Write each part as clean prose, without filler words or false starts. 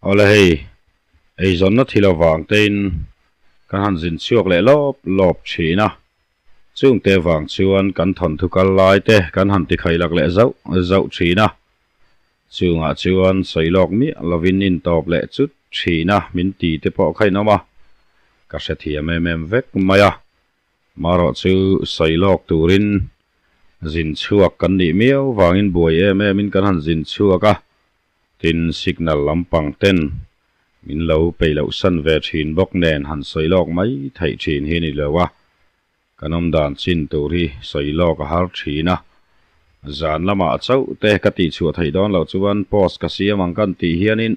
Awle hei, eizawnna thil avang tein kan han zin chhuak leh lawp lawp thin a, chungte vang chuan kan thawnthu kal lai te kan han tikhailak leh zauh zauh thin a, chungah chuan sawi lawk miah lovin intawp leh chut thin a min ti te pawh kha in awm a, ka hrethiam em em vek mai a. Marawh chu sawi lawk turin zin chhuak kan nih miau vangin buai em emin kan han zin chhuak a, tin signal lampang ten min lo peih loh san ve thin bawk nen han sawi lawk mai theih thin hi ni lo a, kan awm dan chin tur hi sawi lawk a har thin a, zan lamah chauh te ka tih chhuah theih dawn loh chuan post ka siam ang kan tih hianin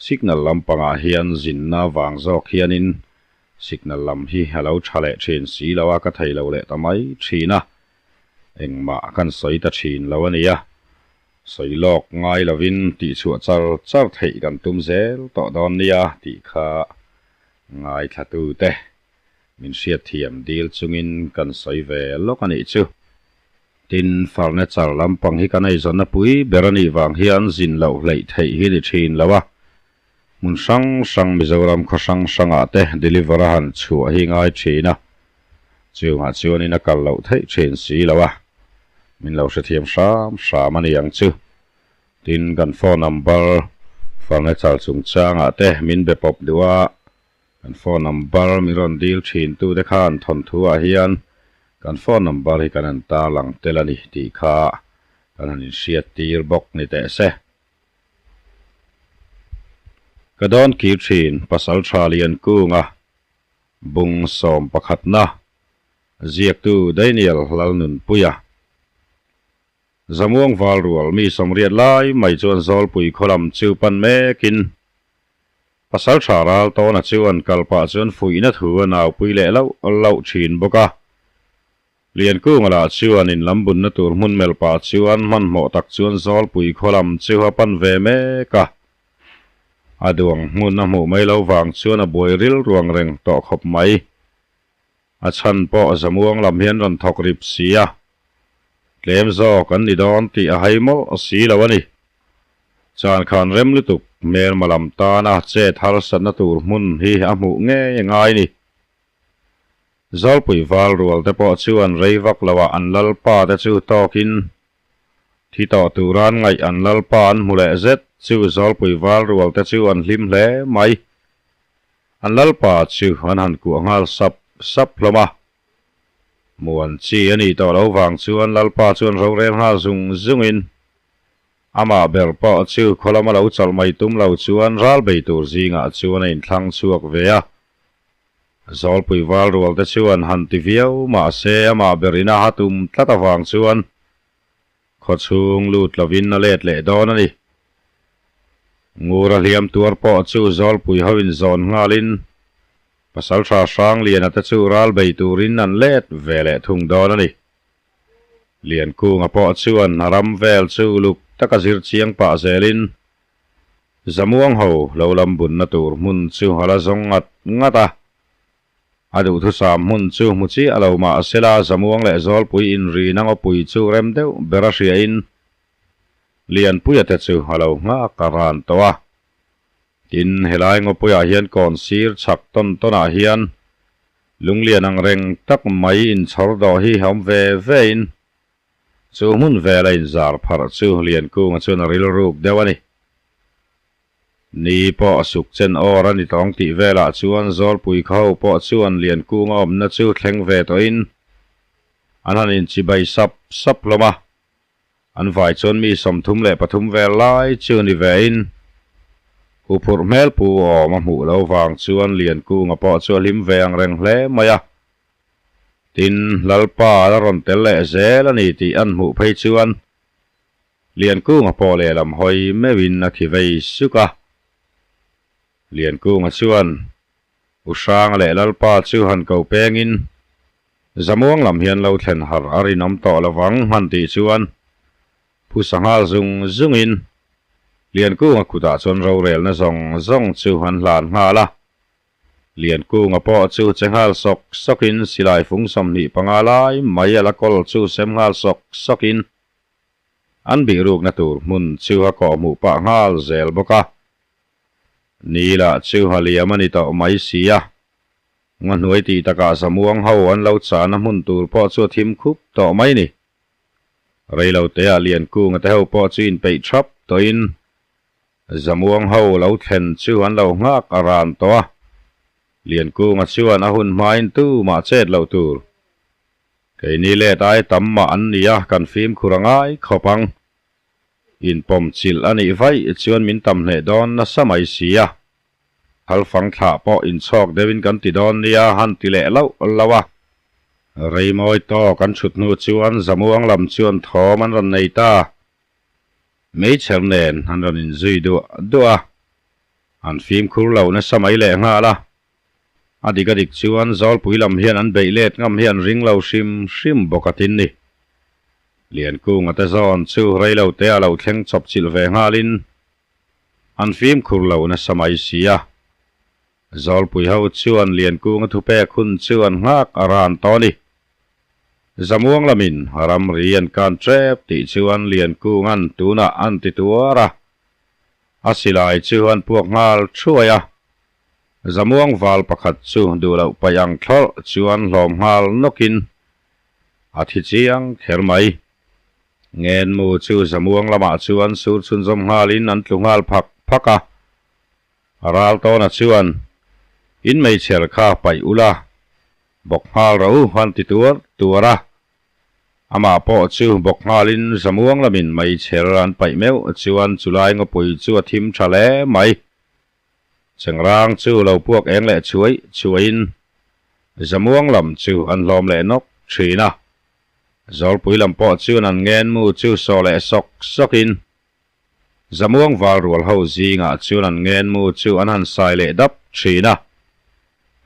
Signal lampangah hian zinna vang zawk hianin signal lam hi a lo tha leh thin si lo a, ka thei lo leh ta mai thin a, engmah kan sawi ta thin lo a nia. Sawi lawk ngai lovin tihchhuah char char theih kan tum zel tawh dawn nia tih kha ngaithlatute min hriatthiam dil chungin kan sawi ve lawk a nih chu. Tin, furniture lampang hi kan eizawnna pui ber a nih vang hian zin loh hleih theih hi ni thin lo a. Hmun hrang hrang Mizoram khaw hrang hrangah te deliver a han chhuah hi ngai thin a, chungah chuanin a kal loh theih thin si lo a. Min lo hrethiam hram hram a ni ang chu. Tin, kan phone number furniture chungchangah te min be pawp duh a, Kan phone number min rawn dil thin tu te khan thawnthu ah hian kan phone number hi kan han tarlang tel a ni tih kha kan han inhriat tir bawk ni teh se. Ka dawn kir thin pasal tha lian kunga bung sawm pakhatna ziaktu Daniel Lalnunpuia. Zamuang val rual mi sawmriat lai mai chuan Zawlpui khaw lam chu pan mekin Pasal tha ral tawna chuan kal pah chuan fuihna thu a naupui leh lauh lauh thin bawk a. Liankunga lah chuan in lam bunna tur hmun melh pah chuan hmanhmawh tak chuan Zawlpui khaw lam chu a pan ve mek a. A duang hmun a hmuh mai lo vang chuan a buai ril ruang reng tawh khawp mai. A chhan pawh Zamuang lam hian rawn thawk rip si a, tlem zawk an ni dawn tih a hai mawlh si lo a ni. Chan khan rem lutuk hmelma lam tana chet harsatna tur hmun hi a hmuh ngei a ngai ni. Zawlpui val rual te pawh chuan rei vak loah an lalpa te chu tawkin thi tawh turan ngaih an lalpa an hmu leh zet chu Zawlpui val rual te chu an hlim hle mai. An lalpa chu an han kuah nghal sap sap hlawm a. Muan chi a nih tawh lo vang chuan lalpa chuan rorel nghal zung zungin amah ber pawh chu khaw lama lo chawlh mai tum lo chuan ral bei tur zingah chuan a inthlang chhuak ve a. Zawlpui val rual te chuan han ti viau mahse amah ber ina ha tum tlat avang chuan Khaw chhung lut lovin a let leh dawn a ni. Ngura hliam tuar pawh chu Zawlpui ho in zawn nghalin Pasaltha Hrangliana te chu ral bei turin an let ve leh thung dawn a ni. Liankunga pawh chuan a ram vel chu uluk taka zir chiang pah zelin Zamuang ho lo lam bunna tur hmun chu a la zawng ngat ngat a. A duhthusam hmun chu hmu chiah lo mah sela Zamuang leh Zawlpui inrina ngawpui chu rem deuh ber a hriain Lianpuia te chu a lo nghak a ran tawh a. Tin, helai ngawpuiah hian kawn sir chhak tawn tawnah hian lunglian ang reng tak mai inchhawr dawh hi a awm ve vein chu hmun vela inzar pharh chu Liankunga chuan a rilruk deuh a ni. Ni pawh a suk chen awr a ni tawng tih velah chuan Zawlpui kho pawh chuan Liankunga awmna chu thleng ve tawhin an han inchibai sap sap hlawm a. An vai chuan mi 33 vel lai chu ni vein huphurh hmel pu awm a hmuh lo vang chuan Liankunga pawh chu a hlim ve ang reng hle mai a. Tin, Lalpa a la rawn tel leh zel a ni tih an hmuh phei chuan Liankunga pawh lehlam hawi meuhin a khi vei suk a. Liankunga chuan U Hranga leh Lalpa chu han ko pengin Zamuang lam hian lo thlen har a rinawm tawh lovang han tih chuan phusa nghal zung zungin Liankunga kutah chuan rorelna zawng zawng chu an hlan nghal a. Liankunga pawh chu che nghal sawk sawkin silai fung 25 lai mai a la kawl chu sem nghal sawk sawkin An bihrukna tur hmun chu a kawhhmuh pah nghal zel bawk a. Ni lah chu a liam a ni tawh mai si a. Ngahnuai tih takah Zamuang ho an lo chahna hmun tur pawh chu a thim khup tawh mai ni. Reiloteah Liankunga te ho pawh chu inpeih thap tawhin Zamuang ho lo thlen chu an lo nghak a ran tawh a. Liankunga chuan a hun hmain tumah chet loh tur. Keini let ai tam mah an ni a, kan fimkhur a ngai khawp ang. Inpawm chilh a nih vaih chuan min tam hneh dawn nasa mai si a. Thalfang thlah pawh inchhawk deuhin kan ti dawn nia han ti leh lauh lauh a. Reimawi tawk an chhut hnu chuan Zamuang lam chuan thawm an rawn nei ta. Meichher nen an rawn inzui duah duah a. An fimkhur lo nasa mai leh nghal a. A dik a dik chuan Zawlpui lam hian an beih let ngam hi an ring lo hrim hrim bawk a tin ni. Liankunga te zawn chu reilote a lo thleng chawp chilh ve nghalin an fimkhur lo nasa mai si a. Zawlpui ho chuan Liankunga thupek hun chu an nghak a ran tawh a ni. Zamuang lamin ramri an kan tep tih chuan Liankunga'n tunah an ti tuar a. A silai chu an puak nghal thuai a. Zamuang val pakhat chu duh loh paih ang thlawlh chuan hlawm nghal nawkin a thi chiang kher mai. Ngenmu chu Zamuang lamah chuan sur chhunzawm nghalin an tlu nghal phak phak a. Ral tawna chuan, In meichher kha paih ula, bawk nghal ro han ti tuar tuar a. Amah pawh chu bawk nghalin Zamuang lamin meichher an paih meuh chuan chulai ngawpui chu a thim tha hle mai. Chengrang chu lo puak eng leh chuai chuaiin Zamuang lam chu an hlawm leh nawk thin a. Zawlpui lam pawh chuan an ngenmu chu saw leh sawk sawkin Zamuang val rual ho zingah chuan an ngenmu chu an han sai leh dap thin a.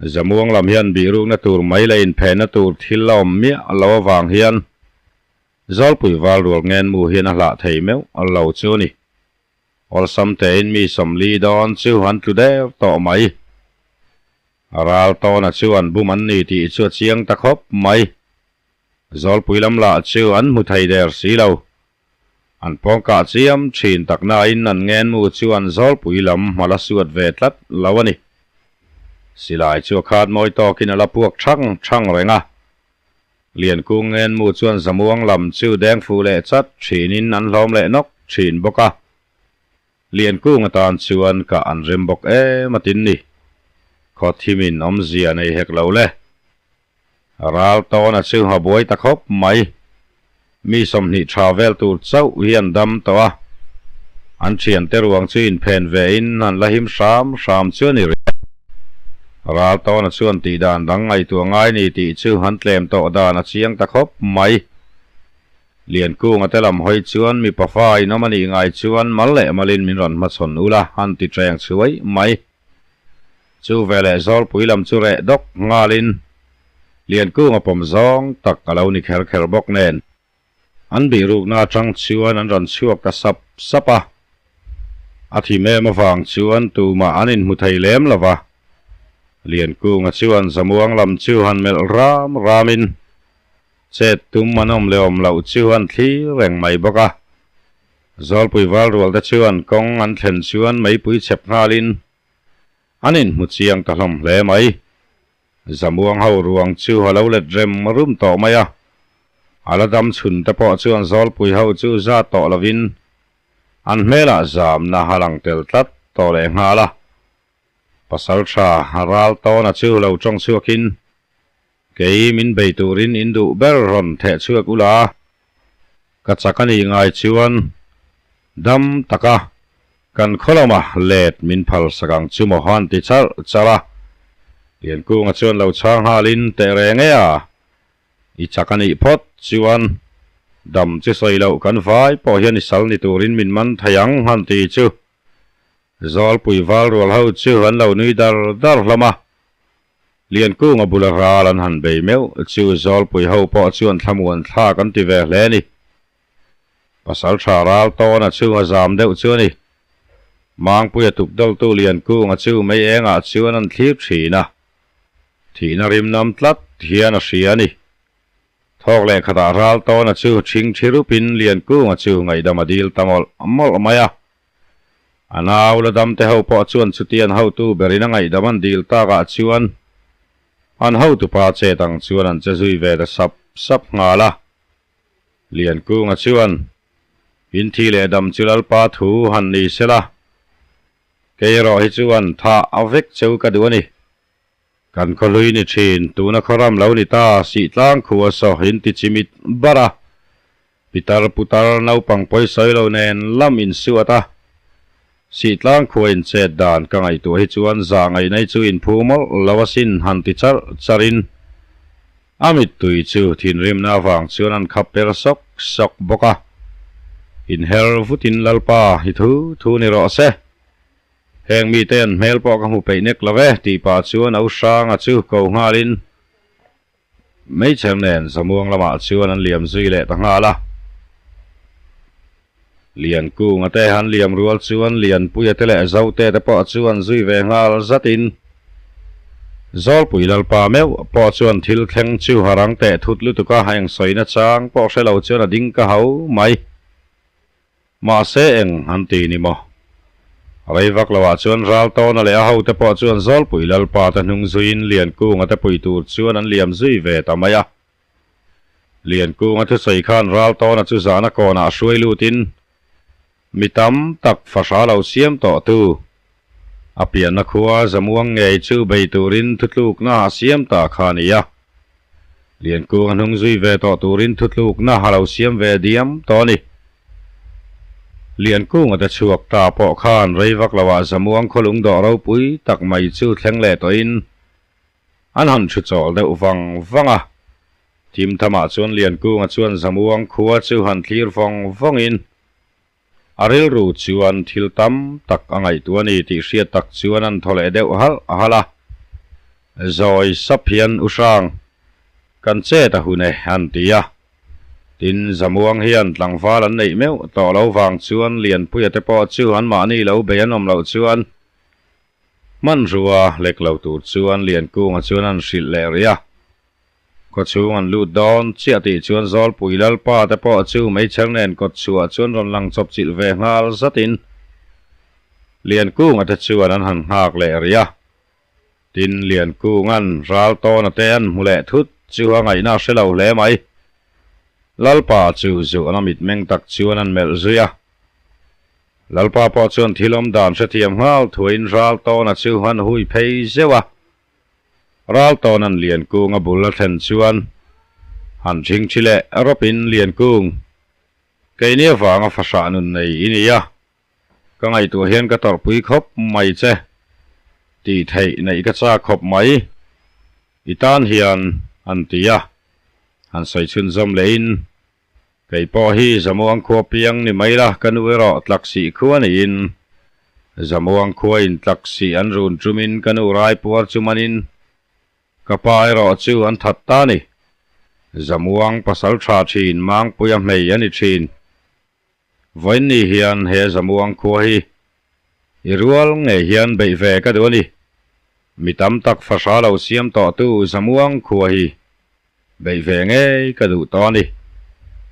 Zamuang lam hian bihrukna tur mai leh inphenna tur thil a awm miah lo avang hian Zawlpui val rual ngenmu hian a hlah thei meuh lo chu a ni. Awlsam tein mi 40 dawn chu an tlu der tawh mai. Ral tawna chu an bum an ni tih chu a chiang ta khawp mai. Zawlpui lam lah chu an hmu thei der si lo. An pawngkah chiam thin tak nain an ngenmu chu an zawlpui lam hma la suat ve tlat lo a ni. Silai chu a khat mawi tawkin a la puak thang thang reng a. Liankung ngenmu chuan Zamuang lam chu deng fuh leh chat thinin an hlawm leh nawk thin bawk a. Liankung atan chuan kah an rem bawk em a tin ni. Khaw thimin awmzia nei hek lo le. Ral tawna chu a buai ta khawp mai. Mi 20 tha vel tur chauh hi an dam tawh a. An thiante ruang chu inphen ve in an la him hram hram chu a ni rih a. Ral tawna chuan tih dan dang ngaihtuah ngai ni tih chu an tlem tawh dan a chiang ta khawp mai. Liankunga te lam hawi chuan mipa fa inawm a nih ngai chuan mal leh malin min rawn hmachhawn ula an ti ṭeng chhuai mai. Chu veleh Zawlpui lam chu reh dawk nghalin Liankunga pawm zawng tak a lo ni kher kher bawk nen. An bihrukna atang chuan an rawn chhuak ta sap sap a. A thim em avang chuan tumah an inhmu thei lem lo va. Liankunga chuan Zamuang lam chu han melh ram ramin chet tum an awm leh awm loh chu an thlir reng mai bawk a. Zawlpui val rual te chuan kawng an thlen chuan meipui chep nghalin an inhmu chiang ta hlawm hle mai. Zamuang ho ruang chu a lo let rem rum tawh mai a, a la dam chhun te pawh chuan Zawlpui ho chu za tawh lovin an hmelah zamna a lang tel tlat tawh leh nghal a. Pasaltha ral tawna chu lo tawng chhuakin, Kei min bei turin in duh ber rawn theh chhuak ula, ka chak a nih ngai chuan dam taka kan khaw lama let min phal sak ang chu maw han ti charh charh a. Liankunga chuan lo chhang nghalin teh reng e a, i chak a nih phawt chuan dam chu sawi loh kan vai pawh hian i sal ni turin min man thei ang han ti chu Zawlpui val rual ho chu an lo nui dar dar hlawm a. Liankunga bula ral an han bei meuh chu Zawlpui ho pawh chuan thlamuan thlak an ti ve hle a ni. Pasaltha ral tawna chu a zam deuh chu a ni. Mangpuia tukdawltu Liankunga chu mei engah chuan an thlir thin a. Thihna rim nam tlat hian a hria a ni. Thawk leh khatah ral tawna chu ṭhing ṭhi rupin Liankunga chu ngaihdam a dil ta mawlh mawlh mai a. A nau la dam te ho pawh chuan chuti an hotu berin a ngaihdam an dil takah chuan an hotupa chet ang chuan an che zui ve ta sap sap nghal a. Liankunga chuan, In thi leh dam chu Lalpa thu han ni sela, kei erawh hi chuan thah a vek cheu ka duh a ni. Kan khawhlui ni thin, tuna khawram lo ni ta, Sihtlang khua saw in ti chimit bar a. Pitar putar naupang pawisawi lo nen lam in suat a. Sihtlang khua in chet dan ka ngaihtuah hi chuan zah ngaih chu in phu mawlh lo asin han ti charh charh in a mittui chu thinrimna avang chuan an khap per sawk sawk bawk a. Inher vutin Lalpa hi thu thu ni rawh se. Heng mite an hmel pawh ka hmu peih nek lo e tih pah chuan au hranga chu ko nghalin Meichher nen Zamuang lamah chuan an liam zui leh ta nghal a. Liankunga te an liam rual chuan Lianpuia te leh Zote te pawh chu an zui ve nghal zatin Zawlpui Lalpa meuh pawh chuan thil thleng chu a rang teh thut lutuk a, eng sawina chang pawh hre lo chuan a ding ka ho mai. Mahse eng an ti ni maw? Rei vak loah chuan Raltawna leh a hote pawh chuan Zawlpui Lalpa te hnung zuiin Liankunga te pui tur chuan an liam zui ve ta mai a. Liankunga thusawi khan Raltawna chu zahna kawnah hruai lutin mi tam tak fahra lo siam tawh tu a pianna khua Zamuang ngei chu bei turin thutlukna a siam ta kha a ni a. Liankunga hnung zui ve tawh turin thutlukna a lo siam ve diam tawh a ni. Liankunga te chhuak ta pawh khan rei vak loah Zamuang khawlung dawh ropui tak mai chu thleng leh tawhin an han thu chawl deuh vang vang a. Thimthamah chuan Liankunga chuan Zamuang khua chu han thlir vawng vawngin A rilru chuan thil tam tak a ngaihtuah a ni tih hriat tak chuan an thaw leh deuh halh halh a. Zawi sap hian U Hrang, kan chet a hun e, an ti a. Tin, Zamuang hian tlangval an neih meuh tawh lo vang chuan Lianpuia te pawh chu anmahni lo bei an awm loh chuan hmanrua lek lo tur chuan Liankunga chuan an hrilh leh rih a. Khawchhung an lut dawn chiah tih chuan Zawlpui Lalpa te pawh chu meichher nen kawt chhuah chuan rawn lang chawp chilh ve nghal zatin Liankunga te chuan an han nghak leh rih a. Tin, Liankunga'n Raltawna te an hmu leh thut chu a ngaihna a hre lo hle mai. Lalpa chu zuhna mitmeng tak chuan an melh zui a. Lalpa pawh chuan thil awm dan hrethiam nghal thuain Raltawna chu an hui phei zeuh a. Raltawna'n Liankung a bul a thlen chuan han ṭhingṭhi leh rawpin Liankung, keini avanga fahrah nun nei i ni a, ka ngaihtuah hian ka tawrhpui khawp mai che, tih theih neih ka chak khawp mai, i tan hian an ti a, han sawi chhunzawm lehin Kei pawh hi Zamuang khua piang ni mai la, ka nu erawh tlaksih khua niin Zamuang khua in tlaksih an run ṭumin ka nu raipuar chu manin ka pa erawh chu an that ta ni. Zamuang pasal ṭha ṭhin Mangpuia hmei a ni ṭhin. Vawiinni hian he Zamuang khua hi i rual ngei hian beih ve ka duh a ni. Mi tam tak fahra lo siam tawhtu Zamuang khua hi Beih ve ngei ka duh tawh a ni.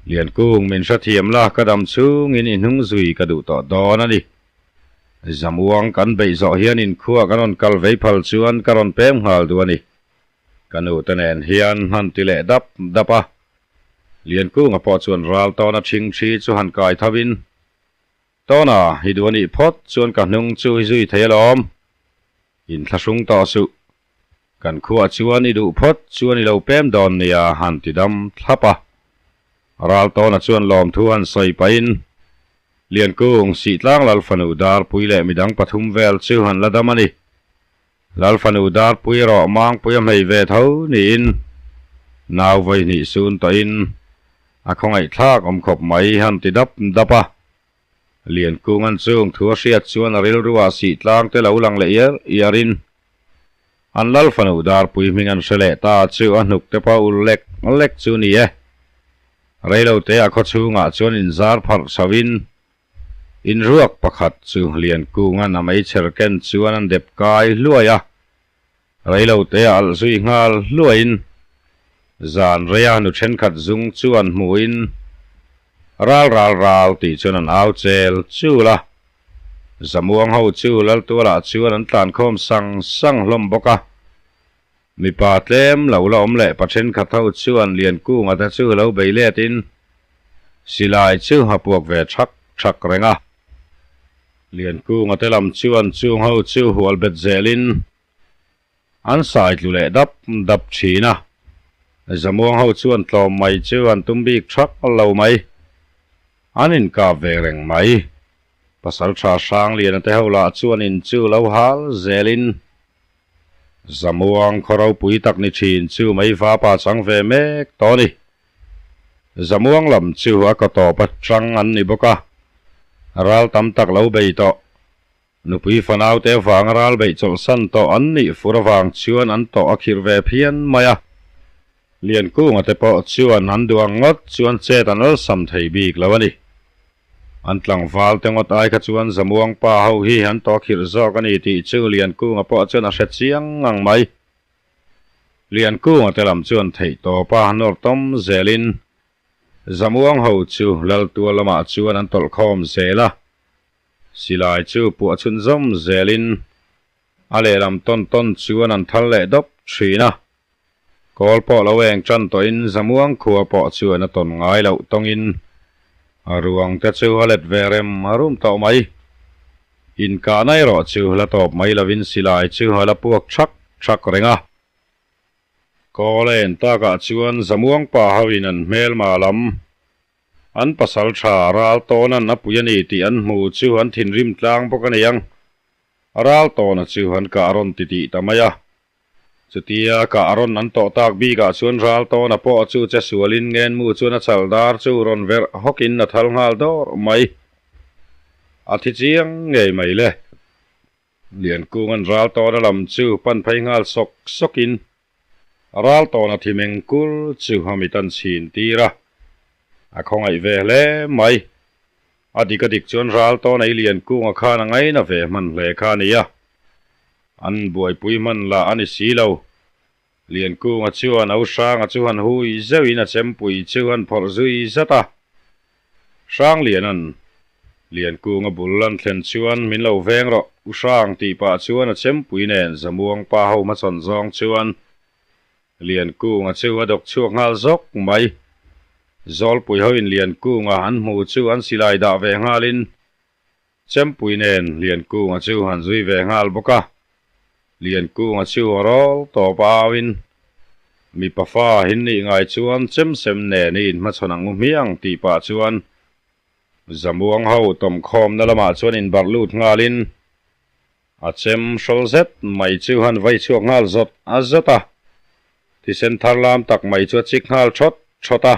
Liankung min hrethiam la ka dam chhungin i hnung zui ka duh tawh dawn a ni. Zamuang kan beih zawh hian inkhua kan rawn kal vei phal chuan ka rawn pem nghal duh a ni. Ka nu te nen hian han ti leh dap dap a. Liankunga pawh chuan ral tawna ṭhingṭhi chu han kai tho in, Tawna, i duh a nih phawt chuan ka hnung chu i zui thei alawm. Inthlahrung tawh suh. Kan khuah chuan i duh phawt chuan i lo pem dawn nia han ti dam thlap a. Raltawna chuan lawmthu han sawi pahin Liankung, Sihtlang Lalfanu Darpui leh midang pathum vel chu han la dam a ni. Lalfanu Darpui erawh Mangpui a hmei ve tho niin nau vawihnih sun tawhin a khawngaihthlak awm khawp mai han ti dap dap a. Liankunga'n chung thu a hriat chuan a rilruah Sihtlang te lo lang leh iar iar in an lal fanu Darpui hming an hre leh ta chu a hnuk te pawh ul lek lek chu ni e. Reilote a khaw chhungah chuan inzar pharh chho in inruak pakhat chu Liankunga'n a meichher ken chuan an dep kai hluai a. Reilote a alh zui nghal hluaiin zan reia nu thenkhat zung chuan hmuhin ral ral ral tih chuan an au chel chul a. Zamuang ho chu Laltualah chuan an tlankhawm sang sang hlawm bawk a. Mipa tlem lo la awm leh pa thenkhat ho chuan Liankunga te chu lo bei let in silai chu a puak ve thak thak reng a. Liankunga te lam chuan chung ho chu hual bet zel in an sai tlu leh dap dap thin a. Zamuang ho chuan tlawm mai chu an tum bik thak lo mai. An inkap ve reng mai. Pasaltha Hrangliana te ho lah chuan in chu lo hal zelin Zamuang khaw ropui tak ni thin chu mei vapa chang ve mek tawh a ni. Zamuang lam chu a kaw tawp atang an ni bawk a, ral tam tak lo bei tawh. Nupui fanau te avanga ral beih chawlhsan tawh an nih fur avang chuan an tawh a khirh ve phian mai a. Liankunga te pawh chuan an duh ang ngawt chuan chet an awlsam thei bik lo a ni. An tlangval te ngawt ai kha chuan Zamuang pa ho hi an tawh a khirh zawk a ni tih chu Liankunga pawh chuan a hre chiang ngang mai. Liankunga te lam chuan theih tawpa nawr tawm zelin Zamuang ho chu Laltua lamah chuan an tawlh khawm zel a. Silai chu puah chhun zawm zelin a lehlam tawn tawn chuan an thal leh dawp thin a. Kawl pawh lo eng tan tawhin Zamuang khua pawh chuan a tawn ngai loh tawngin a ruang te chu a let ve rem a rum tawh mai. Inkahna erawh chu la tawp mai lovin silai chu a la puak thak thak reng a. Kawl a en takah chuan Zamuang pa hoin an hmelma lam An pasal tha ral tawnan a pui a ni tih an hmu chu an thinrim tlang bawk a ni ang. Ral tawna chu an kah rawn ti tih ta mai a. Chutia kah rawn an tawh tak bikah chuan ral tawna pawh chu che sualin ngenmu chuan a chal dar chu rawn verh hawkin a thal nghal dawr mai. A thi chiang ngei mai le. Liankunga'n ral tawna lam chu pan phei nghal sawk sawkin Ral tawna thi meng kul chu a mit an chhin tir a, a khawngaih ve hle mai. A dik a dik chuan ral tawna i lian kunga khan a ngaina ve hman hle kha a ni a, an buaipui hman lah a ni si lo. Lian kunga chuan au hranga chu han hui zeuhin a chempui chu han phawrh zui zat a. Hrangliana'n Liankunga bul an thlen chuan min lo veng rawh, U Hrang tih pah chuan a chempui nen Zamuang pa ho hmachhawn zawng chuan Liankunga chu a dawk chhuak nghal zawk mai. Zawlpui hoin Liankunga an hmu chu an silai dah ve nghalin Chempui nen Liankunga chu han zui ve nghal bawk a. Liankunga chu a rawl tawp a auin, Mipa fa hin nih ngai chuan chemsem nen i inhmachhawn ang u hmiang tih pah chuan Zamuang ho tawmkhawmna lamah chuan inbarh lut nghalin a chem hrawl zet mai chu han vai chhuak nghal zawt a zawt a. Thisen thar lam tak mai chu a chik nghal thawt thawt a.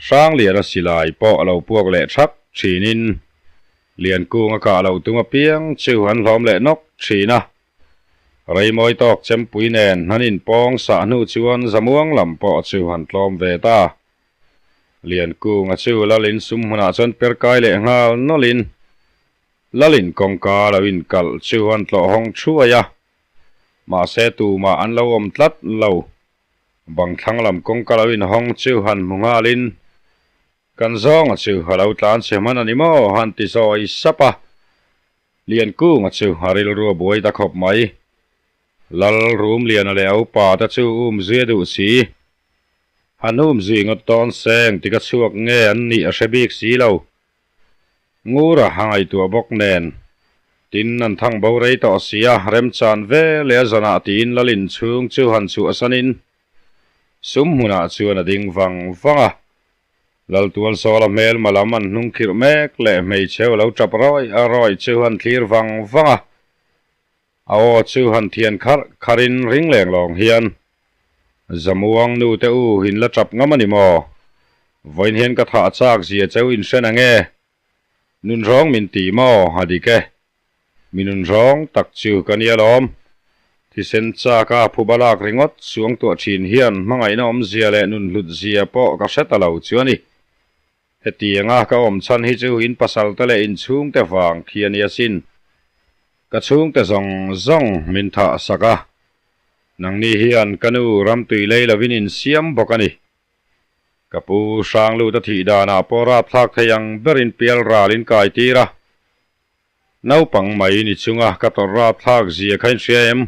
Hrangliana silai pawh a lo puak leh thak thinin Liankunga kah loh tum apiang chu an hlawm leh nawk thin a. Reimawi tawk chempui nen an inpawng sah hnu chuan Zamuang lam pawh chu an tlawm ve ta. Liankunga chu Lalin sum hmunah chuan per kai leh nghal nawlhin Lalin kawngka lo inkalh chu an tlawh hawng thuai a. Mahse tumah an lo awm tlat lo. Bang thlang lam kawngka lo inhawng chu han hmu nghalin, Kan zawnga chu a lo tlan chhe hman a ni maw? han ti zawi sap a. Liankunga chu a rilru a buai ta khawp mai. Lal Rumliana leh a upa te chu um zui a duh si. Han um zui ngawt dawn se engtik a chhuak nge an nih a hre bik si lo. Ngura a ngaihtuah bawk nen, tin an thang bo rei tawh si a, remchan ve leh a zanah tiin Lalin chhung chu han chhuah sanin sum hmunah chuan a ding vang vang a. Laltualsawla hmelma lam an hnung khirh mek leh hmeichhe lo tap rawih a rawih chu han thlir vang vang a. A aw chu han thian kharh kharhin ring leng lawng hian, Zamuang nu te u in la tap ngam a ni maw? Vawiin hian ka thah chak zia cheu in hre na nge? Nun rawng min ti maw? A dik e. Mi nun rawng tak chu ka nia lawm. Thisen chak a phuba lak ringawt suangtuah thin hian hmangaihna awmzia leh nun hlut zia pawh ka hre ta lo chu a ni. Hetianga ka awm chhan hi chu in pasalte leh in chhungte vang khi a ni asin. Ka chhungte zawng zawng min thah sak a, nangni hian ka nu ramtui lei lovin in siam bawk a ni. Ka pu Hrangluta thih danah pawh rapthlak thei ang berin pial ral in kai tir a. Naupang mai ni chunga ka tawrh rapthlak zia kha in hria em?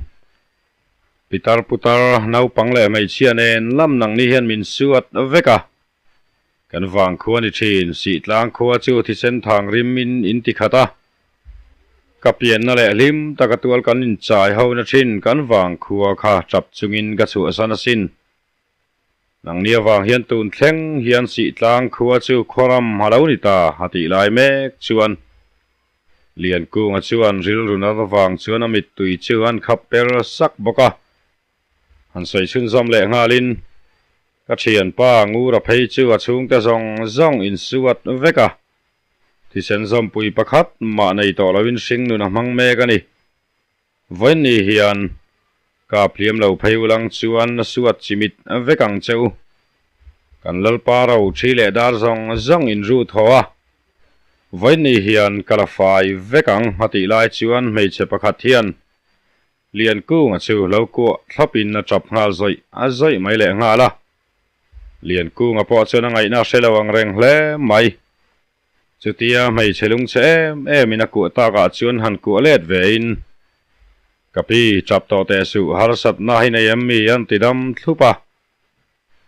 Pitar putar, naupang leh hmeichhia nen lam nangni hian min suat vek a. Kan vang khua ni thin, Sihtlang khua chu thisen thang rim in in ti khat a. Ka pianna leh hlim taka tual kan inchai ho na thin kan vang khua kha tap chungin ka chhuahsan asin. Nangni avang hian tun thleng hian Sihtlang khua chu khuaram a lo ni ta a tih lai mek chuan Liankunga chuan rilru nat avang chuan a mittui chu an khap per sak bawk a. Han sawi chhunzawm leh nghalin ka thianpa Ngura phei chu a chhungte zawng zawng insuat vek a, thisen zawmpui pakhat mah nei tawh loin hringnun a hmang mek a ni. Vawiinni hian kap hliam lo phei ulang chuan a suat chimit vek ang che u. Kan Lalpa ro thi leh dar zawng zawng in ru thaw a. Vawiinni hian ka la fai vek ang a tih lai chuan hmeichhe pakhat hian Liankunga chu lo kuah thlawpin a tap nghal zawih a zawih mai leh nghal a. Liankunga pawh chuan a ngaihna a hre lo ang reng hle mai. Chutia hmeichhe lungchhe em em in a kuah takah chuan han kuah let ve in, Ka pi, tap tawh teh suh, harsatna hi nei em mi an ti dam thlup a.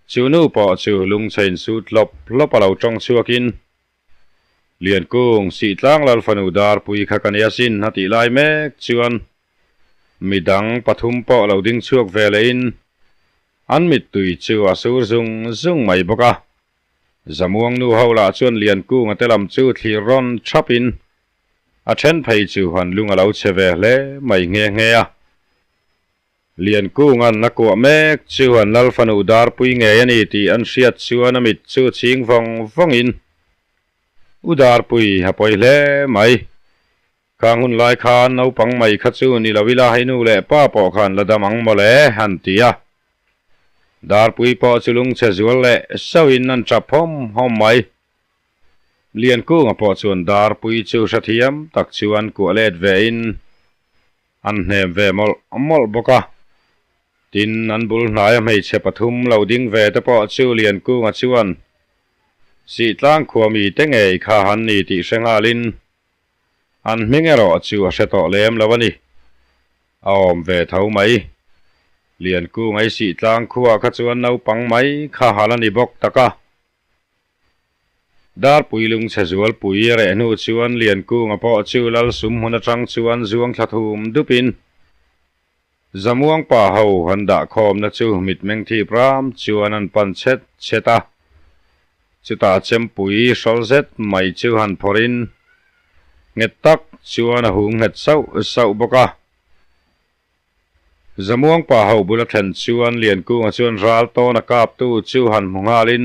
Chu nu pawh chu lungchhe in sut hlawp hlawp a lo tawng chhuak in, Liankung, Sihtlang Lalfanu Darpui kha ka nia sin a tih lai mek chuan midang pathum pawh lo ding chhuak ve leh in an mittui chu a sur zung zung mai bawk a. Zamuang nu ho lah chuan Liankunga te lam chu thlir rawn thap in a then phei chu an lung a lo che ve hle mai nghe nghe a. Liankunga'n a kuah mek chu an Lalfanu Darpui ngei a ni tih an hriat chuan a mit chu chhing vawng vawng in U Darpui a pawi hle mai. Khang hun lai khan naupang mai kha chu ni lo ila hei nu leh pa pawh khan la dam ang mawle an ti a. Darpui pawh chu lungchhe zual leh sauhin an tap hawm hawm mai. Liankunga pawh chuan Darpui chu hrethiam tak chuan kuah let ve in an hnem ve mawlh mawlh bawk a. Tin, an bul hnaia hmeichhe pathum lo ding ve te pawh chu Liankunga chuan Sihtlang khua mite ngei kha an ni tih hre nghalin An hming erawh chu a hre tawh lem lo a ni. A awm ve tho mai. Liankung ei sih tlang khuah kha chuan naupang mai kha hal a ni bawk tak a. Darpui lungchhe zualpui a reh hnu chuan Liankunga pawh chu lal sum hmun atang chuan zuang thla thum dupin Zamuang pa ho an dah khawmna chu mitmeng thip ram chuan an pan chhet chhet a. Chutah chempui hrawl zet mai chu han phawrhin nghet tak chuan a hung nghet sauh sauh bawk a. Zamuang pa ho bula thlen chuan Liankunga chuan ral tawn a kaptu chu han hmu nghalin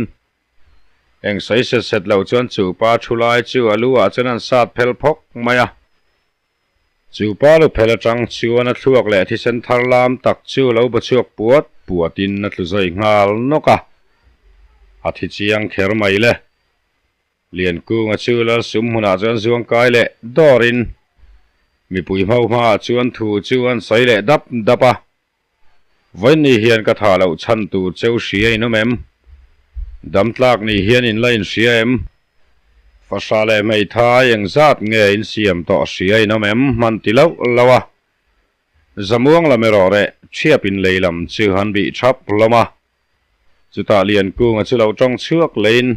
eng sawi set set lo chuan chu pa thu lai chu a lu ah chuan an sat phel phawk mai a. Chu pa lu phel atang chuan a thluak leh thisen thar lam tak chu lo ba chhuak puat puatin a tlu zawi nghal nawk a, a thi chiang kher mai le. Liankunga chu lal sum hmunah chuan zuang kai leh dawrin mipui hmau hmaah chuan thu chu an sawi leh dap dap a. Vawiinni hian ka tha loh chhan tur cheu hria in awm em? Dam tlak ni hian in la in hria em? Fahra leh hmeithai engzat nge in siam tawh hria in awm em? Hman ti loh loh a. Zamuang lam erawh reh thiap in lei lam chu an bih thap hlawm a. Chutah Liankunga chu lo tawng chhuak leiin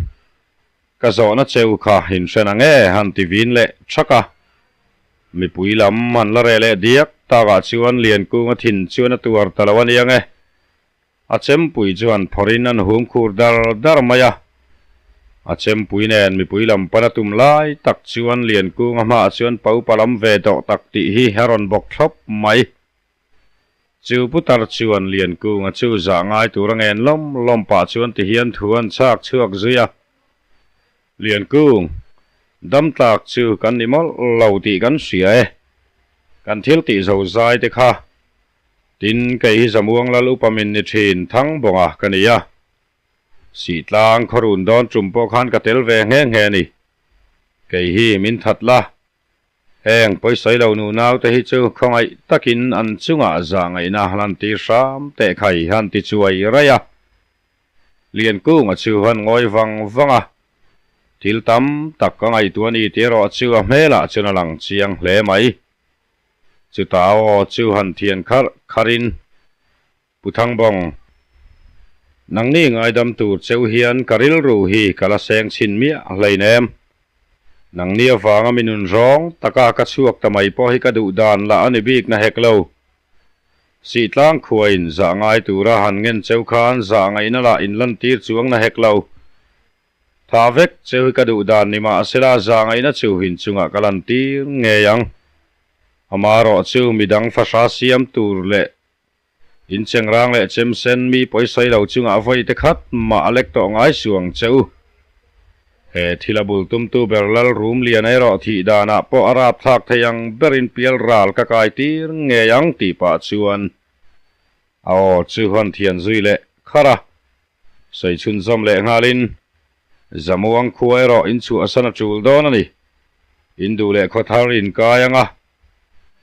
Ka zawhna cheu kha in hre na nge han ti vin leh thak a. Mipui lam han la reh leh diak takah chuan Liankunga thin chuan a tuar ta lo a nia nge. A chempui chuan phawrhin an hum khur dar dar mai a. A chempui nen mipui lam pan a tum lai tak chuan Liankunga hmaah chuan paupa lam ve tawh tak tih hi a rawn bawk thlawp mai. Chu putar chuan Liankunga chu zah ngai tur a ngen lawm lawm pah chuan ti hian thu an chhak chhuak zui a. Liankung, dam tlak chu kan ni mawlh lo tih kan hria e. Kan thil tih zo zai te kha. Tin, kei hi Zamuang Lal upa min ni thin Thangbawnga ka ni a. Sihtlang khawrun dawn tum pawh khan ka tel ve nghe nghe a ni. Kei hi min that la, Heng pawisawi lo nu naute hi chu khawngaih takin an chungah zah ngaihna lan tir hram teh khai han ti chuai raih a. Liankunga chu han ngawi vang vang a. Thil tam tak ka ngaihtuah a ni tih erawh chu a hmelah chuan a lang chiang hle mai. Chutah a aw chu han thian kharh kharhin, Pu Thangbawng, nangni ngaidam tur cheu hian ka rilru hi ka la seng chhin miah hleinem. Nangni avanga mi nun zawng taka ka chhuak ta mai pawh hi ka duh dan lah a ni bik na hek lo. Sihtlang khuain zah ngai tura han ngen cheu khan zah ngaihna lah inlantir chuang na hek lo. Tha vek cheu hi ka duh dan ni mahsela zahngaihna chu inchungah ka lantir ngei ang. Amaherawh chu midang fahra siam tur leh incheng rang leh chem sen mi pawisawi lo chungah vawi te khat mah a lek tawh ngai suh ang che u. He thil a bul tumtu ber lal rum lian erawh thih danah pawh a rapthlak thei ang berin pial ral ka kai tir ngei ang tih pah chuan a aw chu han thian zui leh kharh a. Sawi chhunzawm leh nghalin, Zamuang khua erawh in chhuahsan a tul dawn a ni. In duh leh khawthar in kai ang a,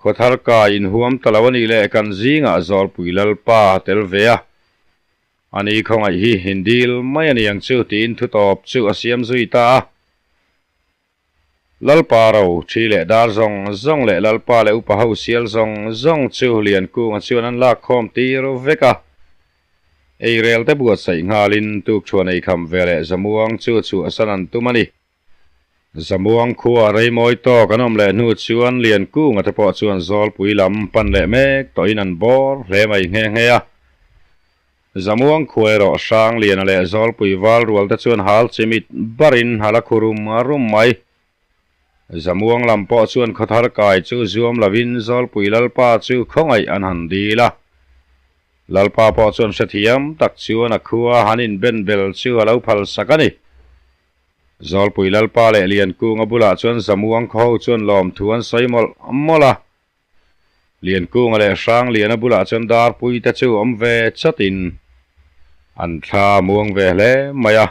khawthar kai in huam ta lo a nih leh kan zingah Zawlpui Lalpa a tel ve a, ani khawngaih hi in dil mai a ni ang chu tiin thutawp chu a siam zui ta a. Lalpa ro, ṭhi leh dar zawng zawng leh Lalpa leh upa ho sial zawng zawng chu Liankunga chuan an lak khawm tir vek a. Eirel te buatsaih nghalin tukṭhuan eikham ve leh Zamuang chu chhuahsan an tum a ni. Zamuang khua reimawi tawk an awm leh hnu chuan Liankunga te pawh chuan Zawlpui lam pan leh mek tawhin an bawr hle mai nghe nghe a. Zamuang khua erawh Hrangliana leh Zawlpui val rual te chuan hal chimit barin hal a khu rum rum mai. Zamuang lam pawh chuan khawthar kai chu zuam lovin Zawlpui Lalpa chu khawngaih an han dil a. Lalpa pawh chuan hrethiam tak chuan a khua han inben bel chu a lo phal sak a ni. Zawlpui Lalpa leh Liankunga bulah chuan Zamuang khaw ho chuan lawmthu an sawi mawlh mawlh a. Liankunga leh Hrangliana bulah chuan Darpui te chu awm ve chatin an thla muang ve hle mai a.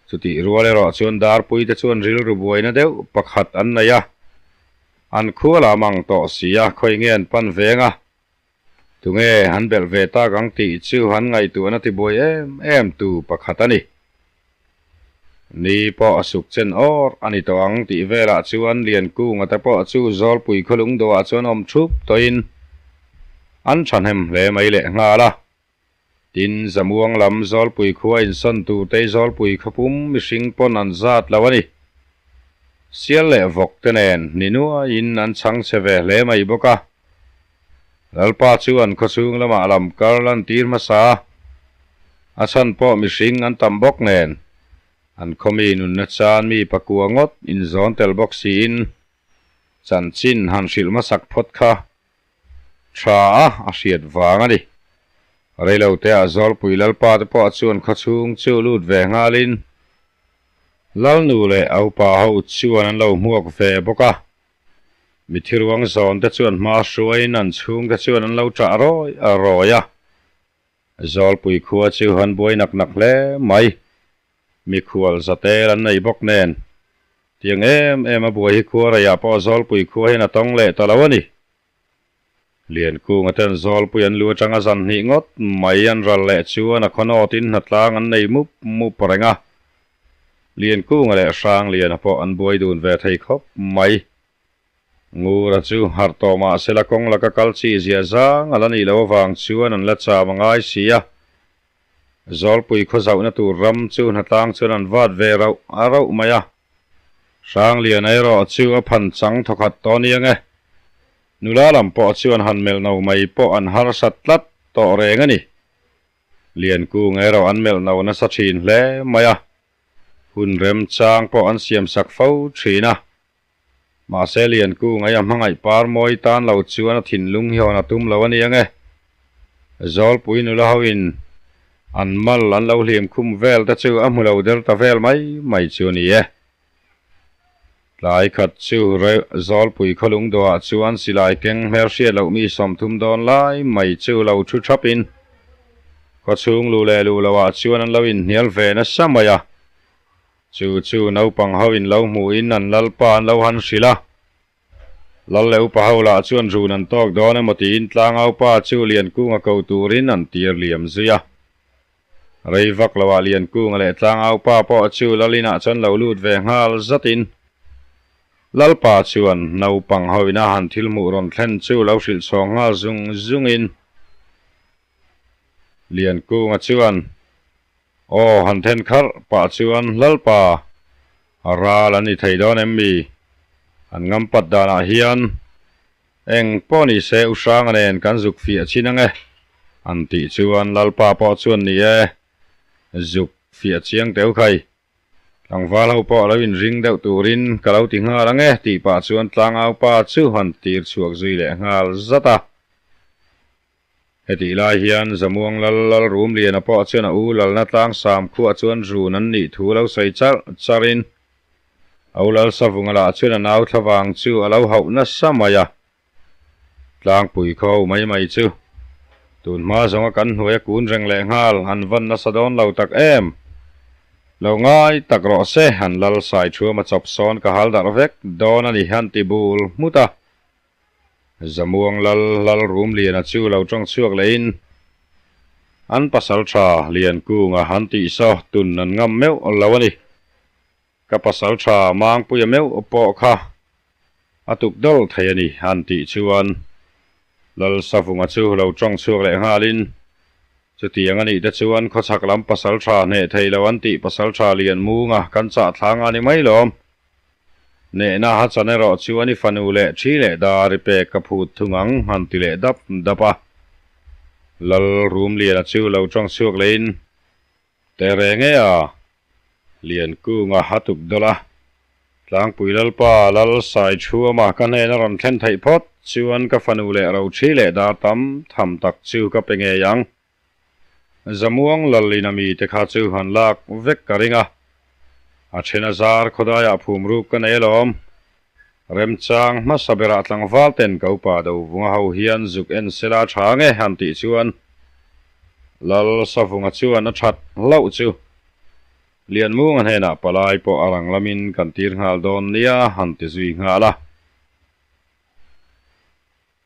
Chutih rual erawh chuan Darpui te chuan rilru buaina deuh pakhat an nei a, an khua lam ang tawh si a, khawi nge an pan veng a, tunge han belh ve tak ang tih chu han ngaihtuahna tibuai em em tu pakhat a ni. Ni pawh a suk chen awr a ni tawh ang tih velah chuan Liankunga te pawh chu Zawlpui khawlung dawhah chuan awm thup tawhin an thahnem hle mai leh nghal a. Tin, Zamuang lam Zawlpui khua insawn tur te Zawlpui khawpum mihring pawn an zat lo a ni. Sial leh vawk te nen ni nuaiin an chhang chhe ve hle mai bawk a. Lalpa chuan khawchhung lamah lam kar lantir hmasa a, a chhan pawh mihring an tam bawk nen, an khawmi nunna chan mi pakua ngawt inzawn tel bawk siin chanchin han hrilh hmasak phawt kha tha a a hriat vang a ni. Reiloteah Zawlpui Lalpa te pawh chuan khawchhung chu lut ve nghalin Lalnu leh a upa ho chuan an lo hmuak ve bawk a. Mithi ruang zawn te chuan hma hruaiin an chhung te chuan an lo ṭah rawi a rawi a. Zawlpui khua chu han buai nak nak hle mai. Mikhual zatel an nei bawk nen. Tiang em em a buai hi khua reiah pawh Zawlpui khua hian a tawng leh ta lo a ni. Liankunga ten Zawlpui an lu atanga zan hnih ngawt mai an ral leh chuan a khawnawtin hnatlang an nei mup mup reng a. Liankunga leh Hrangliana pawh an buai dun ve thei khawp mai. Ngura chu harh tawh mahsela kawng laka kal chi zia zang a la nih loh avang chuan an la cham a ngai si a. Zawlpui khaw zauhna tur ram chu hnatlang chuan an vat ve rauh a rauh mai a. Hrangliana erawh chu a phan chang thawkhat tawh aniang e. Nula lam pawh chuan han melh no mai pawh an harsat tlat tawh reng a ni. Liankung erawh an melh no nasa thin hle mai a, hun remchang pawh an siam sak fo thin a. Mahse Liankung ei a hmangaih par mawi tan lo chuan a thinlung hi hawn a tum lo a ni ang e. Zawlpui nula hoin an mal an lo hlim khum vel te chu a hmu lo der ta vel mai mai chu a ni e. Tlai khat chu Zawlpui khawlung dawhah chuan silai keng hmel hriat loh mi 30 dawn lai mai chu lo thu thapin khawchhung lu leh lu lohah chuan an lo inhnial ve nasa mai a. Chu chu naupang ho in lo hmuhin an lalpa an lo han hrilh a. Lal leh upa ho lah chuan run an tawk dawn emaw tiin tlangaupa chu Liankunga ko turin an tir liam zui a. Rei vak loah Liankunga leh Tlangaupa pawh chu Lal inah chuan lo lut ve nghal zatin Lalpa chuan naupang ho ina han thil hmuh rawn thlen chu lo hrilh chhawng nghal zung zungin Liankunga chuan Aw han then kharh pah chuan Lalpa a ral an ni thei dawn em mi? An ngampat danah hian eng pawh ni se u Hranga nen kan zuk fiah chin ange an tih chuan Lalpa pawh chuan ni e, zuk fiah chiang teu khai. Tlangval ho pawh lo inring deuh turin ka lo ti nghal ange tih pah chuan Tlangaupa chu han tir chhuak zui leh nghal zat a. Hetih lai hian Zamuang Lal Lal Rumliana pawh chuan a u Lalna Tlangsam khuah chuan run an nih thu lo sawi charh charhin a u Lal Savunga lah chuan a nau thlavang chu a lo hauh nasa mai a. Tlangpui khaw mai mai chu tun hma zawnga kan hnuai a kun reng leh nghal an van nasa dawn lo tak em? Lo ngai tak rawh se, an Lal Saithuama chawp sawn ka hal darh vek dawn a ni han ti bul hmut a. Zamuang Lal Lal Rumliana chu lo tawng chhuak lehin an pasal tha Liankunga han tih saw tun an ngam meuh lo a ni. Ka pasal tha Mangpuia meuh pawh kha a tuk dawlh thei a ni han tih chuan Lal Savunga chu lo tawng chhuak leh nghalin chutiang a nih te chuan khawchhak lam pasal tha hneh thei lo an tih pasal tha Lianmunga kan chah thlang a ni mai lawm. Nehna ha chan erawh chu an i fanu leh thi leh dar i pek ka phut thung ang han ti leh dap dap a. Lal Rumliana chu lo tawng chhuak lehin, Teh reng e a, Liankunga a tuk dawlh a. Tlangpui Lalpa Lal Saithuama ka hnena rawn thlen theih phawt chuan ka fanu leh ro thi leh dar tam tham tak chu ka pe ngei ang. Zamuang Lalin a mite kha chu han lak vek ka ring a, a then a zar khawdaiah phum ruk ka nei alawm. Remchang hmasa berah tlangval ten ka upa Dovunga ho hian zuk en sela tha nge han tih chuan Lal Savunga chuan a that hlauh chu Lianmunga hnenah palai pawh a rang lamin kan tir nghal dawn nia han ti zui nghal a.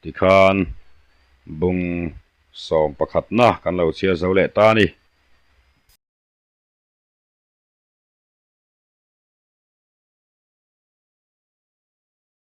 Tikhan bung sawm pakhatna kan lo chhiar zo leh ta a ni.